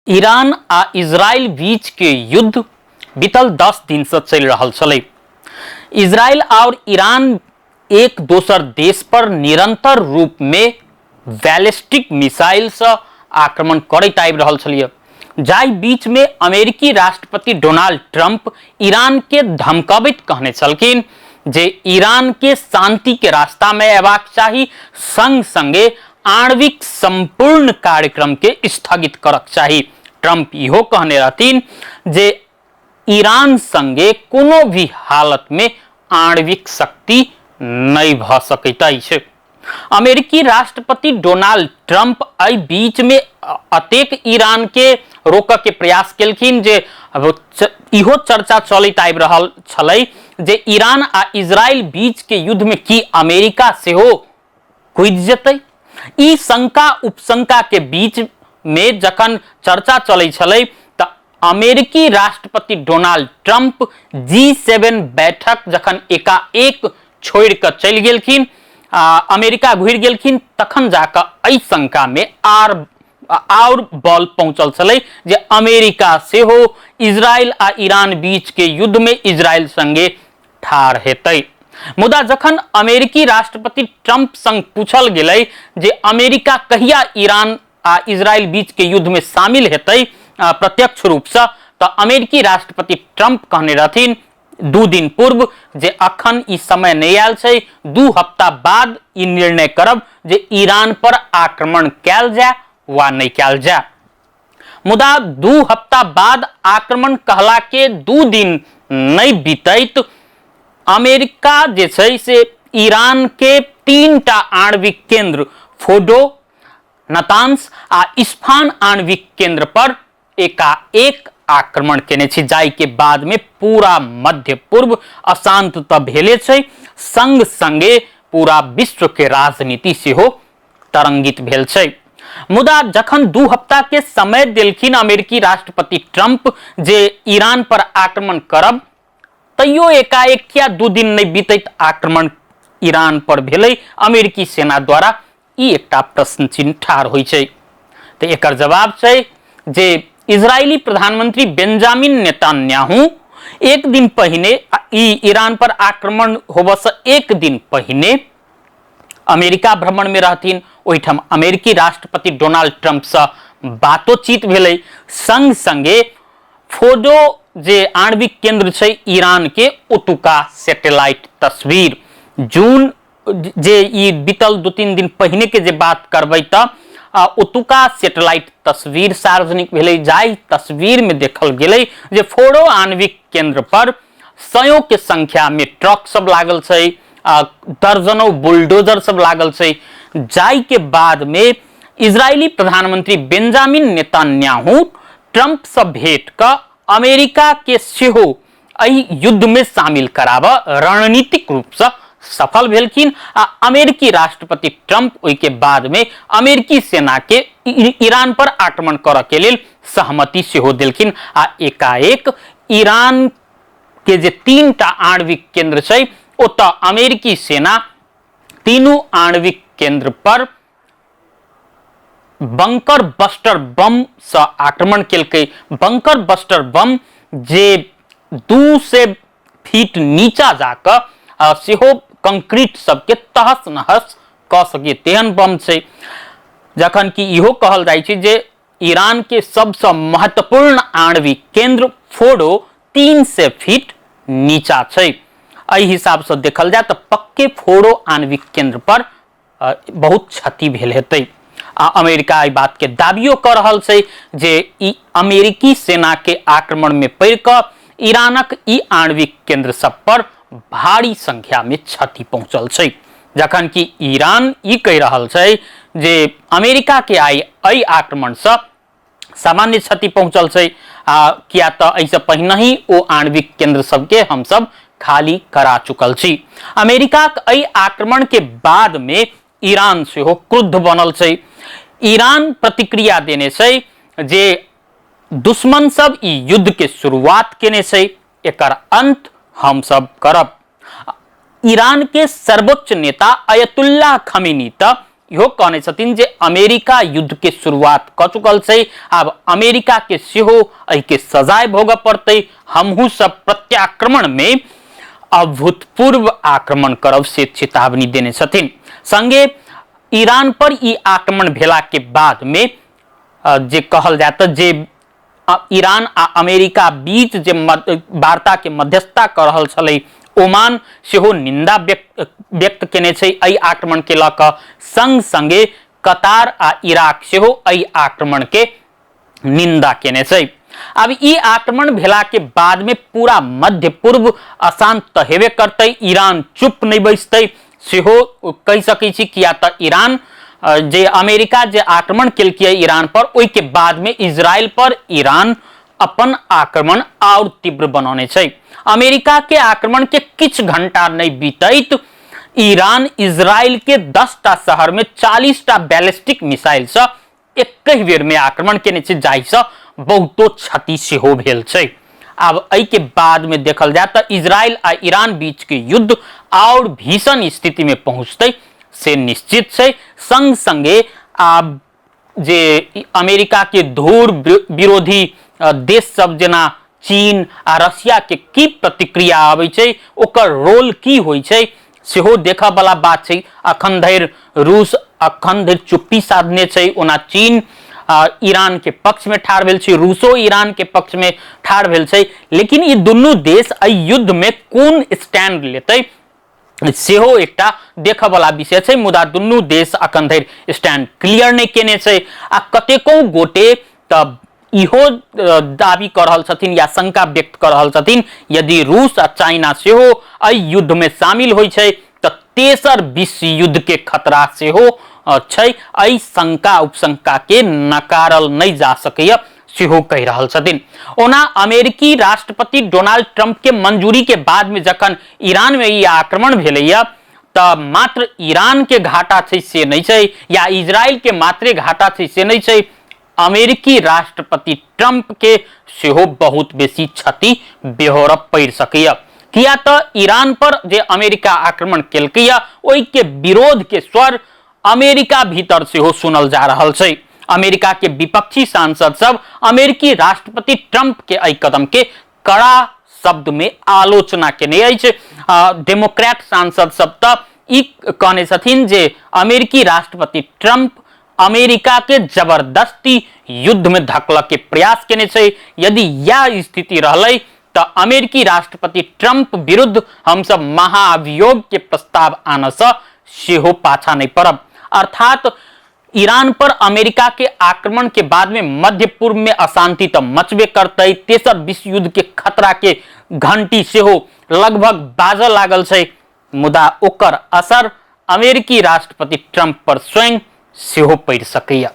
Iran आ Israel बीच के युद्ध बीतल 10 दिन से चलि रहल छलै। इजराइल और ईरान एक दोसर देश पर निरंतर रूप में बैलिस्टिक मिसाइल से आक्रमण करैत आबि रहल छलिए। जाहि बीच में अमेरिकी राष्ट्रपति डोनाल्ड ट्रंप ईरान के धमकबैत कहने छलखिन जे ईरान के शांति के रास्ता में अयबाक चाही, संग संगे आणविक संपूर्ण कार्यक्रम के स्थगित करक चाही। ट्रंप इहो कहने रहथिन जे ईरान संगे कोनो भी हालत में आणविक शक्ति नहि भऽ सकैत अछि। अमेरिकी राष्ट्रपति डोनाल्ड ट्रंप एहि बीच में अतेक ईरान के रोकऽ के प्रयास केलखिन जे इहो चर्चा चलैत आबि रहल छलै जे ईरान आ इजराइल बीच के युद्ध में की अमेरिका सेहो कूदि जेतै। ई शंका उपशंका के बीच में जखन चर्चा चलै छलै तऽ अमेरिकी राष्ट्रपति डोनाल्ड ट्रंप G7 बैठक जखन एकाएक छोड़ि कऽ चलि गेलखिन आ अमेरिका घुरि गेलखिन, तखन जाकऽ एहि शंका में आर बल पहुंचल छलै जे अमेरिका सेहो इजराइल आ ईरान बीच के युद्ध में इजराइल संगे ठाढ़ हेतै। मुदा जखन अमेरिकी राष्ट्रपति ट्रंप संग पूछल गेलै जे अमेरिका कहिया ईरान आ इजराइल बीच के युद्ध में शामिल हेतै प्रत्यक्ष रूप से, तऽ अमेरिकी राष्ट्रपति ट्रंप कहने रहथिन 2 दिन पूर्व जे अखन ई समय नहि आयल छै, 2 हफ्ता बाद ई निर्णय करब जे ईरान पर आक्रमण कयल जाय वा नहि कयल जाय। मुदा 2 हफ्ता बाद आक्रमण कहला के 2 दिन नहि बीतैत अमेरिका जे छै से ईरान के 3टा आणविक केंद्र फोर्डो, नतांस आ इस्फान आणविक केंद्र पर एकाएक आक्रमण केने छै, जाहि के बाद में पूरा मध्य पूर्व अशांत तऽ भेले छै, संग संगे पूरा विश्व के राजनीति सेहो तरंगित भेल छै। मुदा जखन 2 हफ्ता के समय देलखिन अमेरिकी राष्ट्रपति ट्रंप जे ईरान पर आक्रमण करब, तैयो एकाएक किया 2 दिन नहि बीतैत आक्रमण ईरान पर भेलै अमेरिकी सेना द्वारा, ई एकटा प्रश्न चिन्ह ठाढ़ होइ छै। तऽ एकर जवाब छै जे इजरायली प्रधानमंत्री बेंजामिन नेतन्याहू एक दिन पहिने ई ईरान पर आक्रमण होबऽ से एक दिन पहिने अमेरिका भ्रमण में रहथिन। ओहिठाम अमेरिकी राष्ट्रपति डोनाल्ड ट्रंप से बातोचीत भेलै, संग संगे फोर्डो जे आणविक केंद्र छै ईरान के ओतुका सैटेलाइट तस्वीर जून जे ई बीतल 2-3 दिन पहिने के जे बात करबै तऽ ओतुका सैटेलाइट तस्वीर सार्वजनिक भेलै, जाहि तस्वीर में देखल गेलै जे फोर्डो आणविक केंद्र पर सयौ के संख्या में ट्रक सब लागल छै, दर्जनों बुलडोजर सब लागल छै, जाहि के बाद में इजरायली प्रधानमंत्री बेंजामिन नेतन्याहू ट्रंप से भेंट क अमेरिका के सेहो एहि युद्ध में शामिल कराबऽ रणनीतिक रूप से सफल भेलखिन आ अमेरिकी राष्ट्रपति ट्रंप ओहि के बाद में अमेरिकी सेना के ईरान पर आक्रमण करऽ के लेल सहमति सेहो देलखिन आ एकाएक ईरान के जे 3टा आणविक केंद्र छै ओतऽ अमेरिकी सेना तीनू आणविक केंद्र पर बंकर बस्टर बम से आक्रमण केलकै। बंकर बस्टर बम जे 200 फीट नीचा जाकऽ सेहो कंक्रीट सबके तहस नहस कऽ सकै तेहन बम छै। जखन कि इहो कहल जाइ छै जे ईरान के सबसँ महत्वपूर्ण आणविक केंद्र फोर्डो 300 फीट नीचा छै। एहि हिसाबसँ देखल जाय तऽ पक्के फोर्डो आणविक केंद्र पर बहुत क्षति भेल हेतै। आ अमेरिका एहि बात के दाबियो कऽ रहल छै जे ई अमेरिकी सेना के आक्रमण में पड़ि कऽ ईरानक ई आणविक केंद्र सब पर भारी संख्या में क्षति पहुंचल छै। जखन कि ईरान ई कहि रहल छै जे अमेरिका के आइ एहि आक्रमण से सामान्य क्षति पहुंचल छै, आ किया तऽ एहिसँ पहिनहि ओ आणविक केंद्र सबके हमसब खाली करा चुकल छी। अमेरिकाक एहि आक्रमण के बाद में ईरान सेहो क्रुद्ध बनल छै। ईरान प्रतिक्रिया देने छै जे दुश्मन सब ई युद्ध के शुरुआत केने छै, एकर अंत हमसब करब। ईरान के सर्वोच्च नेता अयतुल्लाह खमेनी तऽ इहो कहने छथिन जे अमेरिका युद्ध के शुरुआत कऽ चुकल छै, आब अमेरिका के सेहो एहिके सजाय भोगऽ पड़तै, हमहूँ सब प्रत्याक्रमण में अभूतपूर्व आक्रमण करब से चेतावनी देने छथिन। संगे ईरान पर ई आक्रमण भेला के बाद में जे कहल जाय तऽ जे ईरान आ अमेरिका बीच जे वार्ता के मध्यस्थता कऽ रहल छलै ओमान, सेहो निंदा व्यक्त व्यक्त केने छै एहि आक्रमण के लऽ कऽ। संग संगे कतार आ इराक सेहो एहि आक्रमण के निंदा केने छै। आब ई आक्रमण भेला के बाद में पूरा मध्य पूर्व अशांत तऽ हेबे करतै, ईरान चुप नहि बैसतै सेहो कहि सकै छी, किया तऽ ईरान जे अमेरिका जे आक्रमण केलकै ईरान पर, ओहिके बाद में इजराइल पर ईरान अपन आक्रमण आओर तीव्र बनौने छै। अमेरिका के आक्रमण के किछु घंटा नहि बीतैत ईरान इजराइल के 10 टा शहर में 40 टा बैलिस्टिक मिसाइल से एकहि बेर में आक्रमण केने छै, जाहिसँ बहुतो क्षति सेहो भेल छै। आब एहिके बाद में देखल जाय तऽ इजराइल आ ईरान बीच के युद्ध आओर भीषण स्थिति में पहुंचतै से निश्चित छै। संग संगे आब जे अमेरिका के धूर विरोधी देश सब जेना चीन आ रसिया के की प्रतिक्रिया आबै छै, ओकर रोल की होइ छै, सेहो देखऽ वाला बात छै। अखन धरि रूस अखन धरि चुप्पी साधने छै। ओना चीन ईरान के पक्ष में ठाढ़ भेल छै, रूसो ईरान के पक्ष में ठाढ़ भेल छै, लेकिन ई दुनू देश एहि युद्ध में कोन स्टैंड लेतै सेहो एकटा देखऽ वाला विषय छै। मुदा दुनू देश अखन धरि स्टैंड क्लियर नहि केने छै आ कतेको गोटे तऽ इहो दाबी कऽ रहल छथिन या शंका व्यक्त कऽ रहल छथिन, यदि रूस आ चाइना सेहो एहि युद्धमे शामिल होइ छै तऽ तेसर विश्व युद्ध के खतरा सेहो छै। एहि शंका उपशंका के नकारल नहि जा सकैए सेहो कहि रहल छथिन। ओना अमेरिकी राष्ट्रपति डोनाल्ड ट्रंप के मंजूरी के बाद में जखन ईरान में ई आक्रमण भेलैया तऽ मात्र ईरान के घाटा छै से नहि छै, या इजराइल के मात्रे घाटा छै से नहि छै, अमेरिकी राष्ट्रपति ट्रंप के सेहो बहुत बेसी क्षति बेहोरऽ पड़ि सकैए, किया तऽ ईरान पर जे अमेरिका आक्रमण केलकैया ओहि के विरोध के स्वर अमेरिका भीतर सेहो सुनल जा रहल छै। अमेरिका के विपक्षी सांसद सब अमेरिकी राष्ट्रपति ट्रंप के एहि कदम के कड़ा शब्द में आलोचना केने अछि। डेमोक्रेट सांसद सब तऽ ई कहने छथिन जे अमेरिकी राष्ट्रपति ट्रंप अमेरिका के जबरदस्ती युद्ध में धकलऽ के प्रयास केने छै, यदि यह स्थिति रहलै तऽ अमेरिकी राष्ट्रपति ट्रंप विरुद्ध हमसब महाअभियोग के प्रस्ताव आनऽ सँ सेहो पाछा नहि पड़ब। अर्थात ईरान पर अमेरिका के आक्रमण के बाद में मध्य पूर्व में अशांति तऽ मचबे करतै, तेसर विश्व युद्ध के खतरा के घंटी सेहो लगभग बाजऽ लागल छै, मुदा ओकर असर अमेरिकी राष्ट्रपति ट्रंप पर स्वयं सेहो पड़ि सकैए।